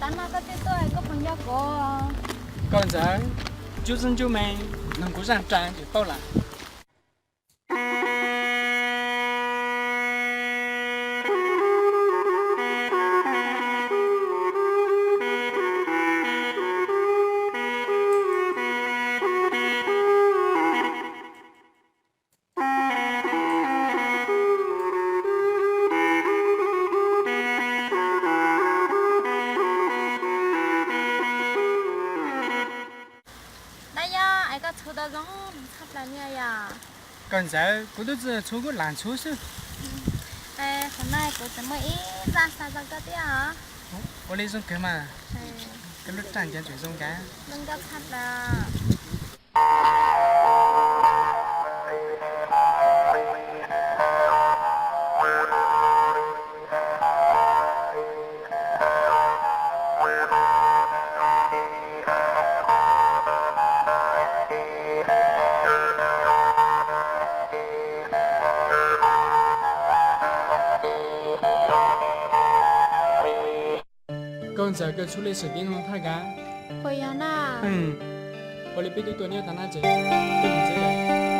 Koj twb tuaj koj puas nco kuv? Koj ntxawm, Ntsuj Ntsuj Ntsuj me, nug kuv zaj ras tsis paub lawm. Dab yog es koj txhua tau zoo tshaj plaws li yom? Koj ntxawm, kuv tub txwj txhua kuj lam txhua xwb. Qhov no kuv tseem muaj ib zaj xav rau koj thiab os. Ua li zoo kawg mas. Koj lub raj ncav tseem zoo nkauj tshaj plaws. Koj ntxawm, koj txhua li xwm tib zoo thaj kav. Puas yog na? Ua li peb twb tuaj nyob tag na ces peb mus tsev lawm.